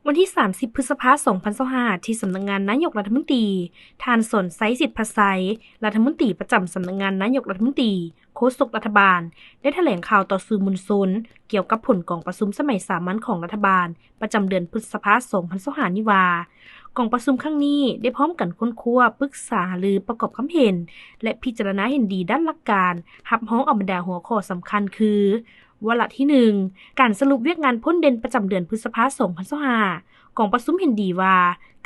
ວັນທີສາມສິບ ພຶດສະພາ ສອງພັນຊາວຫ້າ ທີ່ສຳນັກງານນາຍົກລັດຖະມົນຕີ, ທ່ານ ສອນໄຊ ສິດພະໄຊ ລັດຖະມົນຕີປະຈຳສຳນັກງານນາຍົກລັດຖະມົນຕີ, ໂຄສົກລັດຖະບານ ໄດ້ຖະແຫຼງຂ່າວຕໍ່ສື່ມວນຊົນ ກ່ຽວກັບຜົນກອງປະຊຸມສະໄໝສາມັນຂອງລັດຖະບານ ປະຈຳເດືອນພຶດສະພາ ສອງພັນຊາວຫ້າ ນີ້ວ່າ, ກອງປະຊຸມຄັ້ງນີ້ໄດ້ພ້ອມກັນຄົ້ນຄວ້າ, ປຶກສາຫາລື, ປະກອບຄຳເຫັນ ແລະ ພິຈາລະນາເຫັນດີດ້ານຫຼັກການ, ຮັບຮອງເອົາບັນດາຫົວຂໍ້ສຳຄັນຄື, ວາລະທີໜຶ່ງ ການສະຫຼຸບວຽກງານພົ້ນເດັ່ນປະຈຳເດືອນພຶດສະພາ ສອງພັນຊາວຫ້າ ກອງປະຊຸມເຫັນດີວ່າ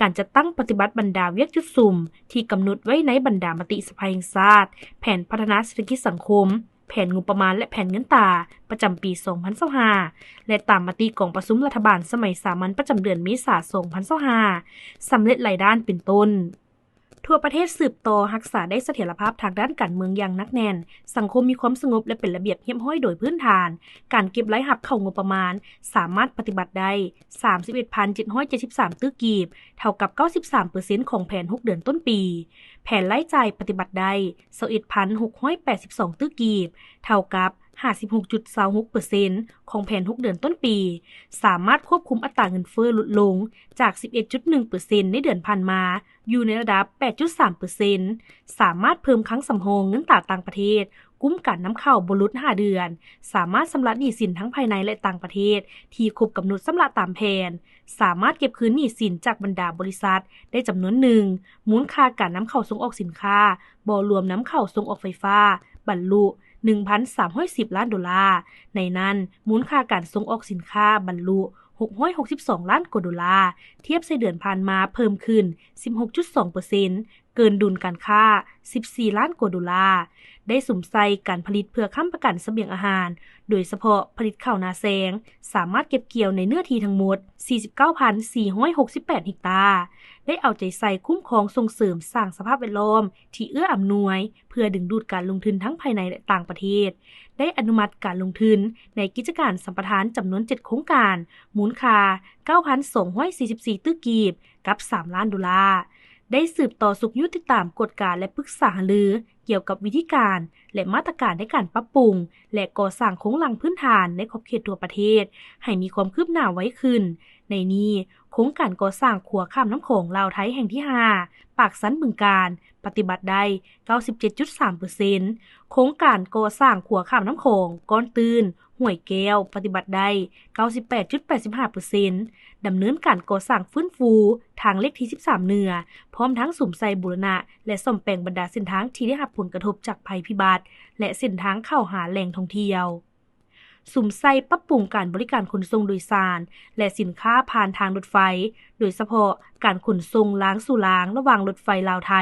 ການຈັດຕັ້ງປະຕິບັດບັນດາວຽກຈຸດສຸມ ທີ່ກຳນົດໄວ້ໃນບັນດາມະຕິສະພາແຫ່ງຊາດ, ແຜນພັດທະນາເສດຖະກິດສັງຄົມ, ແຜນງົບປະມານ ແລະ ແຜນເງິນຕາ ປະຈຳປີ ສອງພັນຊາວຫ້າ ແລະ ຕາມມະຕິກອງປະຊຸມລັດຖະບານສະໄໝສາມັນປະຈຳເດືອນເມສາ ສອງພັນຊາວຫ້າ ສຳເລັດຫຼາຍດ້ານເປັນຕົ້ນ. ທົ່ວປະເທດສືບຕໍ່ຮັກສາໄດ້ສະຖຽນລະພາບທາງດ້ານການເມືອງຢ່າງໜັກແໜ້ນ, ສັງຄົມມີຄວາມສະຫງົບ ແລະ ເປັນລະບຽບຮຽບຮ້ອຍໂດຍພື້ນຖານ, ການເກັບລາຍຮັບເຂົ້າງົບປະມານສາມາດປະຕິບັດໄດ້ ສາມສິບເອັດພັນເຈັດຮ້ອຍເຈັດສິບສາມຕື້ກີບ, ເທົ່າກັບເກົ້າສິບສາມເປີເຊັນຂອງແຜນຫົກເດືອນຕົ້ນປີ. ແຜນລາຍຈ່າຍປະຕິບັດໄດ້ ຊາວເອັດພັນຫົກຮ້ອຍແປດສິບສອງຕື້ກີບ, ເທົ່າກັບຫ້າສິບຫົກຈຸດຊາວຫົກເປີເຊັນຂອງແຜນຫົກເດືອນຕົ້ນປີ, ສາມາດຄວບຄຸມອັດຕາເງິນເຟີ້ຫຼຸດລົງຈາກສິບເອັດຈຸດໜຶ່ງເປີເຊັນໃນເດືອນຜ່ານມາ ຢູ່ໃນລະດັບແປດຈຸດສາມເປີເຊັນ, ສາມາດເພີ່ມຄັງສຳຮອງເງິນຕາຕ່າງປະເທດ, ກຸ້ມການນຳເຂົ້າບໍ່ຫຼຸດຫ້າເດືອນ, ສາມາດຊຳລະໜີ້ສິນທັງພາຍໃນ ແລະ ຕ່າງປະເທດທີ່ຄົບກຳນົດຊຳລະຕາມແຜນ, ສາມາດເກັບຄືນໜີ້ສິນຈາກບັນດາບໍລິສັດໄດ້ຈຳນວນໜຶ່ງ, ມູນຄ່າການນຳເຂົ້າສົ່ງອອກສິນຄ້າ ບໍ່ລວມນຳເຂົ້າສົ່ງອອກໄຟຟ້າ ບັນລຸ ໜຶ່ງພັນສາມຮ້ອຍສິບລ້ານໂດລາ, ໃນນັ້ນ ມູນຄ່າການສົ່ງອອກສິນຄ້າບັນລຸ ຫົກຮ້ອຍຫົກສິບສອງລ້ານກວ່າໂດລາ, ທຽບໃສ່ເດືອນຜ່ານມາເພີ່ມຂຶ້ນ ສິບຫົກຈຸດສອງເປີເຊັນ, ເກີນດຸນການຄ້າ ສິບສີ່ລ້ານກວ່າໂດລາ, ໄດ້ສຸມໃສ່ການຜະລິດເພື່ອຄ້ຳປະກັນສະບຽງອາຫານ, ໂດຍສະເພາະຜະລິດເຂົ້ານາແຊງ, ສາມາດເກັບກ່ຽວໃນເນື້ອທີ່ທັງໝົດ ສີ່ສິບເກົ້າພັນສີ່ຮ້ອຍຫົກສິບແປດເຮັກຕາ, ໄດ້ເອົາໃຈໃສ່ຄຸ້ມຄອງສົ່ງເສີມສ້າງສະພາບແວດລ້ອມທີ່ເອື້ອອຳນວຍ ເພື່ອດຶງດູດການລົງທຶນທັງພາຍໃນ ແລະ ຕ່າງປະເທດ, ໄດ້ອະນຸມັດການລົງທຶນໃນກິດຈະການສຳປະທານຈຳນວນເຈັດໂຄງການ, ມູນຄ່າເກົ້າພັນສອງຮ້ອຍສີ່ສິບສີ່ຕື້ກີບ ກັບສາມລ້ານໂດລາ, ໄດ້ສືບຕໍ່ຊຸກຍູ້ຕິດຕາມກວດກາ ແລະ ປຶກສາຫາລືກ່ຽວກັບວິທີການ ແລະ ມາດຕະການໃນການປັບປຸງ ແລະ ກໍ່ສ້າງໂຄງລ່າງພື້ນຖານໃນຂອບເຂດທົ່ວປະເທດໃຫ້ມີຄວາມຄືບໜ້າໄວຂຶ້ນ. ໃນນີ້, ໂຄງການກໍ່ສ້າງຂົວຂ້າມນ້ຳຂອງລາວ-ໄທແຫ່ງທີຫ້າ ປາກຊັນ-ບຶງການ ປະຕິບັດໄດ້ເກົ້າສິບເຈັດຈຸດສາມເປີເຊັນ, ໂຄງການກໍ່ສ້າງຂົວຂ້າມນ້ຳຂອງກ້ອນຕື້ນ ຫ້ວຍແກ້ວ ປະຕິບັດໄດ້ເກົ້າສິບແປດຈຸດແປດສິບຫ້າເປີເຊັນ, ດຳເນີນການກໍ່ສ້າງຟື້ນຟູທາງເລກທີສິບສາມເໜືອ, ພ້ອມທັງສຸມໃສ່ບູລະນະ ແລະ ສ້ອມແປງບັນດາເສັ້ນທາງທີ່ໄດ້ຮັບຜົນກະທົບຈາກໄພພິບັດ ແລະ ເສັ້ນທາງເຂົ້າຫາແຫຼ່ງທ່ອງທ່ຽວ. ສຸມໃສ່ປັບປຸງການບໍລິການຂົນສົ່ງໂດຍສານ ແລະ ສິນຄ້າຜ່ານທາງລົດໄຟ, ໂດຍສະເພາະການຂົນສົ່ງລາງສູ່ລາງລະຫວ່າງລົດໄຟລາວ-ໄທ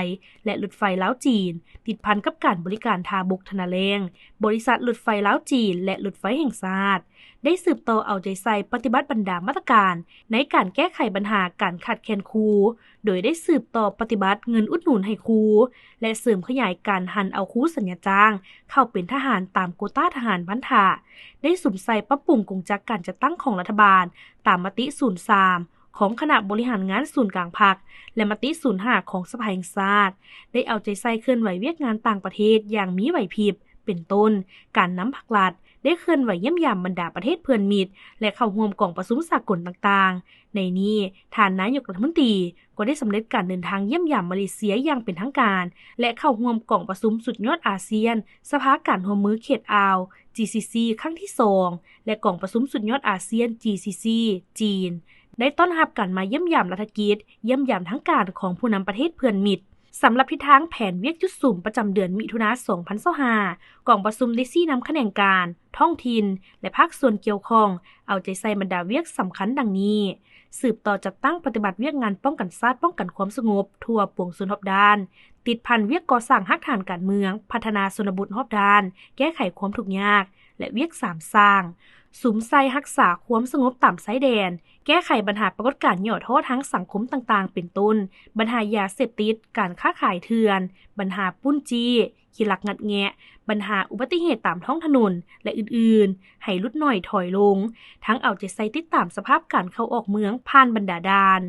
ແລະ ລົດໄຟລາວ-ຈີນ, ຕິດພັນກັບການບໍລິການທ່າບົກທ່ານາແລ້ງ, ບໍລິສັດລົດໄຟລາວ-ຈີນ ແລະ ລົດໄຟແຫ່ງຊາດ, ໄດ້ສືບຕໍ່ເອົາໃຈໃສ່ປະຕິບັດບັນດາມາດຕະການໃນການແກ້ໄຂບັນຫາການຂາດແຄນຄູ, ໂດຍໄດ້ສືບຕໍ່ປະຕິບັດເງິນອຸດໜູນໃຫ້ຄູ ແລະ ເສີມຂະຫຍາຍການຫັນເອົາຄູສັນຍາຈ້າງເຂົ້າເປັນທະຫານຕາມໂກຕາທະຫານພັນທະ, ໄດ້ສຸມໃສ່ປັບປຸງກົງຈັກການຈັດຕັ້ງຂອງລັດຖະບານຕາມມະຕິສູນສາມຂອງຄະນະບໍລິຫານງານສູນກາງພັກ ແລະ ມະຕິສູນຫ້າຂອງສະພາແຫ່ງຊາດ, ໄດ້ເອົາໃຈໃສ່ເຄື່ອນໄຫວວຽກງານຕ່າງປະເທດຢ່າງມີໄຫວພິບ ເປັນຕົ້ນ ການນຳພັກລັດ ໄດ້ເຄື່ອນໄຫວຢ້ຽມຢາມບັນດາປະເທດເພື່ອນມິດ ແລະ ເຂົ້າຮ່ວມກອງປະຊຸມສາກົນຕ່າງໆ. ໃນນີ້, ທ່ານນາຍົກລັດຖະມົນຕີກໍໄດ້ສຳເລັດການເດີນທາງຢ້ຽມຢາມມາເລເຊຍຢ່າງເປັນທາງການ ແລະ ເຂົ້າຮ່ວມກອງປະຊຸມສຸດຍອດອາຊຽນ ສະພາການຮ່ວມມືເຂດອ່າວ GCC ຄັ້ງທີສອງ ແລະ ກອງປະຊຸມສຸດຍອດອາຊຽນ GCC ຈີນ, ໄດ້ຕ້ອນຮັບການມາຢ້ຽມຢາມລັດຖະກິດ, ຢ້ຽມຢາມທາງການຂອງຜູ້ນຳປະເທດເພື່ອນມິດ. ສຳລັບທິດທາງແຜນວຽກຈຸດສຸມປະຈຳເດືອນມິຖຸນາ ສອງພັນຊາວຫ້າ ກອງປະຊຸມໄດ້ຊີ້ນຳຂະແໜງການທ້ອງຖິ່ນ ແລະ ພາກສ່ວນກ່ຽວຂ້ອງ ເອົາໃຈໃສ່ບັນດາວຽກສຳຄັນດັ່ງນີ້: ສືບຕໍ່ຈັດຕັ້ງປະຕິບັດວຽກງານປ້ອງກັນຊາດ, ປ້ອງກັນຄວາມສະຫງົບທົ່ວປວງຊົນຮອບດ້ານ, ຕິດພັນວຽກກໍ່ສ້າງຮາກຖານການເມືອງ, ພັດທະນາຊົນນະບົດຮອບດ້ານ, ແກ້ໄຂຄວາມທຸກຍາກ ແລະ ວຽກສາມສ້າງ, ສຸມໃສ່ຮັກສາຄວາມສະຫງົບຕາມຊາຍແດນ, ແກ້ໄຂບັນຫາປາກົດການຫຍໍ້ທໍ້ທາງສັງຄົມຕ່າງໆ ເປັນຕົ້ນ ບັນຫາຢາເສບຕິດ, ການຄ້າຂາຍເຖື່ອນ, ບັນຫາປຸ້ນຈີ້, ຂີ້ລັກງັດແງະ, ບັນຫາອຸບັດຕິເຫດຕາມທ້ອງຖະໜົນ ແລະ ອື່ນໆ ໃຫ້ຫຼຸດໜ້ອຍຖອຍລົງ, ທັງເອົາໃຈໃສ່ຕິດຕາມສະພາບການເຂົ້າອອກເມືອງຜ່ານບັນດາດ່ານ.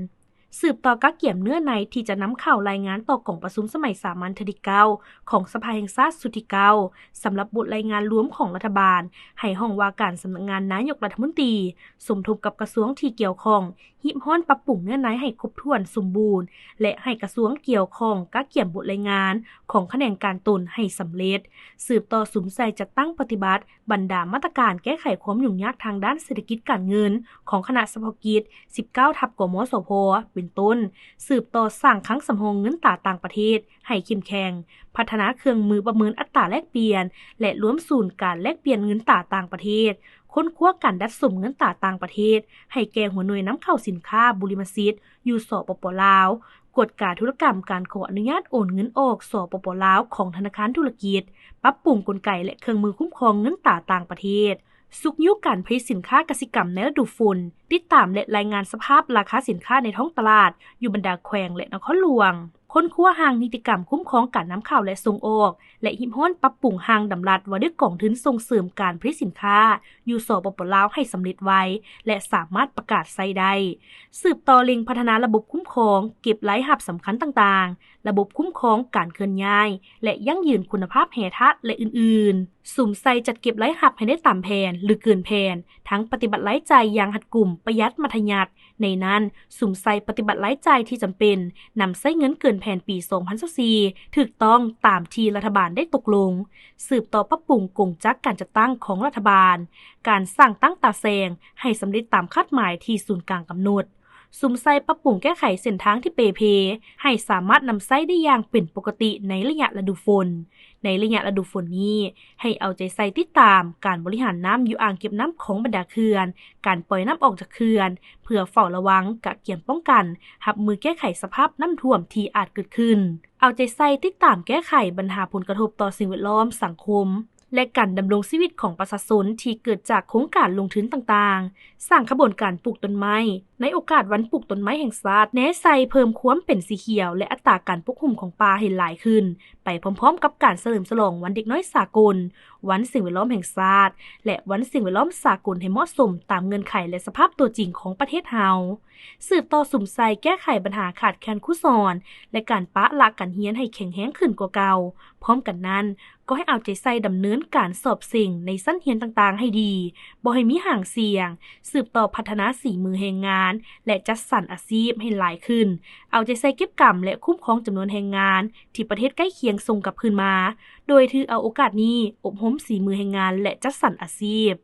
ສືບຕໍ່ກະກຽມເນື້ອໃນທີ່ຈະນຳເຂົ້າລາຍງານຕໍ່ກອງປະຊຸມສະໄໝສາມັນເທື່ອທີເກົ້າຂອງສະພາແຫ່ງຊາດຊຸດທີເກົ້າ ສຳລັບບົດລາຍງານລວມຂອງລັດຖະບານ ໃຫ້ຫ້ອງວ່າການສຳນັກງານນາຍົກລັດຖະມົນຕີ ສົມທົບກັບກະຊວງທີ່ກ່ຽວຂ້ອງ ຮີບຮ້ອນປັບປຸງເນື້ອໃນໃຫ້ຄົບຖ້ວນສົມບູນ ແລະ ໃຫ້ກະຊວງກ່ຽວຂ້ອງກະກຽມບົດລາຍງານຂອງຂະແໜງການຕົນໃຫ້ສຳເລັດ. ສືບຕໍ່ສຸມໃສ່ຈັດຕັ້ງປະຕິບັດບັນດາມາດຕະການແກ້ໄຂຄວາມຫຍຸ້ງຍາກທາງດ້ານເສດຖະກິດການເງິນຂອງຄະນະສະເພາະກິດ ສິບເກົ້າ ທັບ ກມສພ ເປັນຕົ້ນ, ສືບຕໍ່ສ້າງຄັງສຳຮອງເງິນຕາຕ່າງປະເທດໃຫ້ເຂັ້ມແຂງ, ພັດທະນາເຄື່ອງມືປະເມີນອັດຕາແລກປ່ຽນ ແລະ ລວມສູນການແລກປ່ຽນເງິນຕາຕ່າງປະເທດ, ຄົ້ນຄວ້າການດັດສົມເງິນຕາຕ່າງປະເທດໃຫ້ແກ່ຫົວໜ່ວຍນຳເຂົ້າສິນຄ້າບຸລິມະສິດຢູ່ ສປປ ລາວ, ກວດກາທຸລະກຳການຂໍອະນຸຍາດໂອນເງິນອອກ ສປປ ລາວ ຂອງທະນາຄານທຸລະກິດ, ປັບປຸງກົນໄກ ແລະ ເຄື່ອງມືຄຸ້ມຄອງເງິນຕາຕ່າງປະເທດ, ຊຸກຍູ້ການຜະລິດສິນຄ້າກະສິກຳໃນລະດູຝົນ, ຕິດຕາມ ແລະ ລາຍງານສະພາບລາຄາສິນຄ້າໃນທ້ອງຕະຫຼາດຢູ່ບັນດາແຂວງ ແລະ ນະຄອນຫຼວງ, ຄົ້ນຄວ້າຮ່າງນິຕິກຳຄຸ້ມຄອງການນຳເຂົ້າ ແລະ ສົ່ງອອກ ແລະ ຮີບຮ້ອນປັບປຸງຮ່າງດຳລັດວ່າດ້ວຍກອງທຶນສົ່ງເສີມການຜະລິດສິນຄ້າຢູ່ ສປປ ລາວ ໃຫ້ສຳເລັດໄວ ແລະ ສາມາດປະກາດໃຊ້ໄດ້. ສືບຕໍ່ເລັ່ງພັດທະນາລະບົບຄຸ້ມຄອງເກັບລາຍຮັບສຳຄັນຕ່າງໆ, ລະບົບຄຸ້ມຄອງການເຄື່ອນຍ້າຍ ແລະ ຢັ້ງຢືນຄຸນນະພາບແຮ່ທາດ ແລະ ອື່ນໆ. ສຸມໃສ່ຈັດເກັບລາຍຮັບໃຫ້ໄດ້ຕາມແຜນ ຫຼື ເກີນແຜນ, ທັງປະຕິບັດລາຍຈ່າຍຢ່າງຮັດກຸມ, ປະຢັດ, ມັດທະຍັດ. ໃນນັ້ນ, ສຸມໃສ່ປະຕິບັດລາຍຈ່າຍທີ່ຈຳເປັນ, ນຳໃຊ້ເງິນເກີນແຜນປີສອງພັນຊາວສີ່ ຖືກຕ້ອງຕາມທີ່ລັດຖະບານໄດ້ຕົກລົງ. ສືບຕໍ່ປັບປຸງກົງຈັກການຈັດຕັ້ງຂອງລັດຖະບານ, ການສ້າງຕັ້ງຕາແສງໃຫ້ສຳເລັດຕາມຄາດໝາຍທີ່ສູນກາງກຳນົດ. ສຸມໃສ່ປັບປຸງແກ້ໄຂເສັ້ນທາງທີ່ເປ່ເພ ໃຫ້ສາມາດນຳໃຊ້ໄດ້ຢ່າງເປັນປົກກະຕິໃນໄລຍະລະດູຝົນ. ໃນໄລຍະລະດູຝົນນີ້, ໃຫ້ເອົາໃຈໃສ່ຕິດຕາມການບໍລິຫານນ້ຳຢູ່ອ່າງເກັບນ້ຳຂອງບັນດາເຂື່ອນ, ການປ່ອຍນ້ຳອອກຈາກເຂື່ອນ, ເພື່ອເຝົ້າລະວັງ, ກະກຽມປ້ອງກັນ, ຮັບມືແກ້ໄຂສະພາບນ້ຳຖ້ວມທີ່ອາດເກີດຂຶ້ນ. ເອົາໃຈໃສ່ຕິດຕາມແກ້ໄຂບັນຫາຜົນກະທົບຕໍ່ສິ່ງແວດລ້ອມ, ສັງຄົມ ແລະ ການດຳລົງຊີວິດຂອງປະຊາຊົນທີ່ເກີດຈາກໂຄງການລົງທຶນຕ່າງໆ, ສ້າງຂະບວນການປູກຕົ້ນໄມ້. ໃນໂອກາດວັນປູກຕົ້ນໄມ້ແຫ່ງຊາດ, ແນໃສ່ເພີ່ມຄວາມເປັນສີຂຽວ ແລະ ອັດຕາການປົກຫຸ້ມຂອງປ່າໃຫ້ຫຼາຍຂຶ້ນ, ໄປພ້ອມໆກັບການສະເຫຼີມສະຫຼອງວັນເດັກນ້ອຍສາກົນ, ວັນສິ່ງແວດລ້ອມແຫ່ງຊາດ ແລະ ວັນສິ່ງແວດລ້ອມສາກົນໃຫ້ເໝາະສົມຕາມເງື່ອນໄຂ ແລະ ສະພາບຕົວຈິງຂອງປະເທດເຮົາ. ສືບຕໍ່ສຸມໃສ່ແກ້ໄຂບັນຫາຂາດແຄນຄູສອນ ແລະ ການປະລະການຮຽນໃຫ້ແຂງແຮງຂຶ້ນກວ່າເກົ່າ. ພ້ອມກັນນັ້ນ, ກໍໃຫ້ເອົາໃຈໃສ່ດຳເນີນການສອບເສັງໃນຊັ້ນຮຽນຕ່າງໆໃຫ້ດີ, ບໍ່ໃຫ້ມີຫາງສ່ຽງ, ສືບຕໍ່ພັດທະນາສີມືແຮງງານ ແລະ ຈັດສັນອາຊີບໃຫ້ຫຼາຍຂຶ້ນ, ເອົາໃຈໃສ່ເກັບກຳ ແລະ ຄຸ້ມຄອງຈຳນວນແຮງງານທີ່ປະເທດໃກ້ຄຽງສົ່ງກັບຄືນມາ, ໂດຍຖືເອົາໂອກາດນີ້ອົບຮົມສີມືແຮງງານ ແລະ ຈັດສັນອາຊີບ.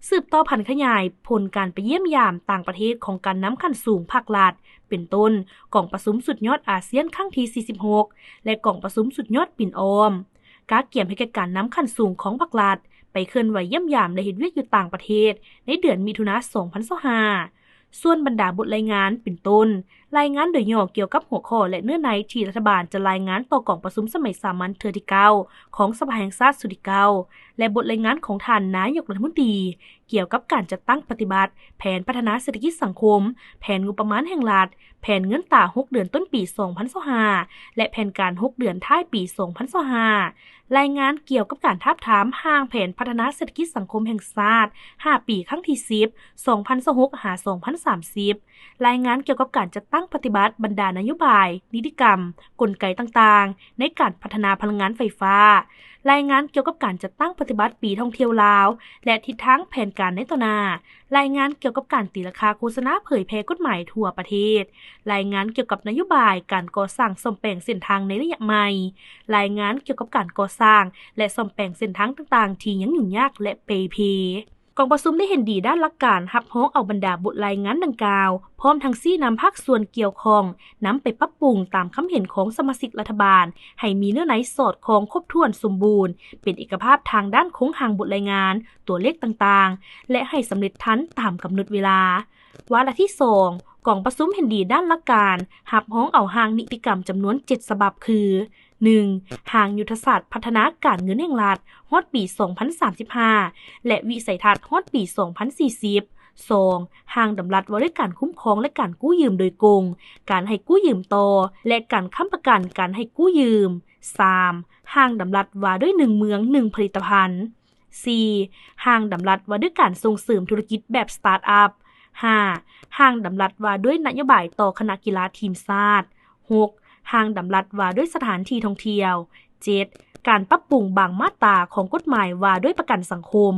ສືບຕໍ່ຜັນຂະຫຍາຍຜົນການໄປຢ້ຽມຢາມຕ່າງປະເທດຂອງການນຳຂັ້ນສູງພາກລັດ, ເປັນຕົ້ນ ກອງປະຊຸມສຸດຍອດອາຊຽນຄັ້ງທີສີ່ສິບຫົກ ແລະ ກອງປະຊຸມສຸດຍອດປິ່ນອ້ອມ. ກະກຽມໃຫ້ແກ່ການນຳຂັ້ນສູງຂອງພາກລັດໄປເຄື່ອນໄຫວຢ້ຽມຢາມ ແລະ ເຮັດວຽກຢູ່ຕ່າງປະເທດໃນເດືອນມິຖຸນາ ສອງພັນຊາວຫ້າ. ສ່ວນບັນດາບົດລາຍງານ ເປັນຕົ້ນ ລາຍງານໂດຍຫຍໍ້ກ່ຽວກັບຫົວຂໍ້ ແລະ ເນື້ອໃນທີ່ລັດຖະບານຈະລາຍງານຕໍ່ກອງປະຊຸມສະໄໝສາມັນເທື່ອທີເກົ້າຂອງສະພາແຫ່ງຊາດຊຸດທີເກົ້າ ແລະ ບົດລາຍງານຂອງທ່ານນາຍົກລັດຖະມົນຕີ ກ່ຽວກັບການຈັດຕັ້ງປະຕິບັດແຜນພັດທະນາເສດຖະກິດສັງຄົມ, ແຜນງົບປະມານແຫ່ງລັດ, ແຜນເງິນຕາຫົກເດືອນຕົ້ນປີສອງພັນຊາວຫ້າ ແລະ ແຜນການຫົກເດືອນທ້າຍປີສອງພັນຊາວຫ້າ, ລາຍງານກ່ຽວກັບການທາບທາມຮ່າງແຜນພັດທະນາເສດຖະກິດສັງຄົມແຫ່ງຊາດຫ້າປີ ຄັ້ງທີສິບ ສອງພັນຊາວຫົກ ຫາ ສອງພັນສາມສິບ, ລາຍງານກ່ຽວກັບການຈັດຕັ້ງປະຕິບັດບັນດານະໂຍບາຍ, ນິຕິກຳ, ກົນໄກຕ່າງໆ ໃນການພັດທະນາພະລັງງານໄຟຟ້າ, ລາຍງານກ່ຽວກັບການຈັດຕັ້ງປະຕິບັດປີທ່ອງທ່ຽວລາວ ແລະ ທິດທາງແຜນການໃນຕໍ່ໜ້າ, ລາຍງານກ່ຽວກັບການຕີລາຄາໂຄສະນາເຜີຍແຜ່ກົດໝາຍທົ່ວປະເທດ, ລາຍງານກ່ຽວກັບນະໂຍບາຍການກໍ່ສ້າງສ້ອມແປງເສັ້ນທາງໃນໄລຍະໃໝ່, ລາຍງານກ່ຽວກັບການກໍ່ສ້າງ ແລະ ສ້ອມແປງເສັ້ນທາງຕ່າງໆທີ່ຍັງຫຍຸ້ງຍາກ ແລະ ເປ່ເພ. ກອງປະຊຸມໄດ້ເຫັນດີດ້ານຫຼັກການຮັບຮອງເອົາບັນດາບົດລາຍງານດັ່ງກ່າວ, ພ້ອມທັງຊີ້ນຳພາກສ່ວນກ່ຽວຂ້ອງນຳໄປປັບປຸງຕາມຄຳເຫັນຂອງສະມາຊິກລັດຖະບານ ໃຫ້ມີເນື້ອໃນສອດຄ່ອງຄົບຖ້ວນສົມບູນ, ເປັນເອກະພາບທາງດ້ານໂຄງຮ່າງບົດລາຍງານ, ຕົວເລກຕ່າງໆ ແລະ ໃຫ້ສຳເລັດທັນຕາມກຳນົດເວລາ. ວາລະທີສອງ ກອງປະຊຸມເຫັນດີດ້ານຫຼັກການ ຮັບຮອງເອົາຮ່າງນິຕິກຳຈຳນວນເຈັດສະບັບຄື ໜຶ່ງ ຮ່າງຍຸດທະສາດພັດທະນາການເງິນແຫ່ງລັດ ຮອດປີສອງພັນສາມສິບຫ້າ ແລະ ວິໄສທັດຮອດປີສອງພັນສີ່ສິບ, ສອງ ຮ່າງດຳລັດວ່າດ້ວຍການຄຸ້ມຄອງ ແລະ ການກູ້ຢືມໂດຍກົງ, ການໃຫ້ກູ້ຢືມຕໍ່ ແລະ ການຄ້ຳປະກັນການໃຫ້ກູ້ຢືມ, ສາມ ຮ່າງດຳລັດວ່າດ້ວຍໜຶ່ງເມືອງໜຶ່ງຜະລິດຕະພັນ, ສີ່ ຮ່າງດຳລັດວ່າດ້ວຍການສົ່ງເສີມທຸລະກິດແບບສະຕາດອັບ, ຫ້າ ຮ່າງດຳລັດວ່າດ້ວຍນະໂຍບາຍຕໍ່ຄະນະກິລາທີມຊາດ. ຫົກ ຮ່າງດຳລັດວ່າດ້ວຍສະຖານທີ່ທ່ອງທ່ຽວ. ເຈັດ ການປັບປຸງບາງມາດຕາຂອງກົດໝາຍວ່າດ້ວຍປະກັນສັງຄົມ.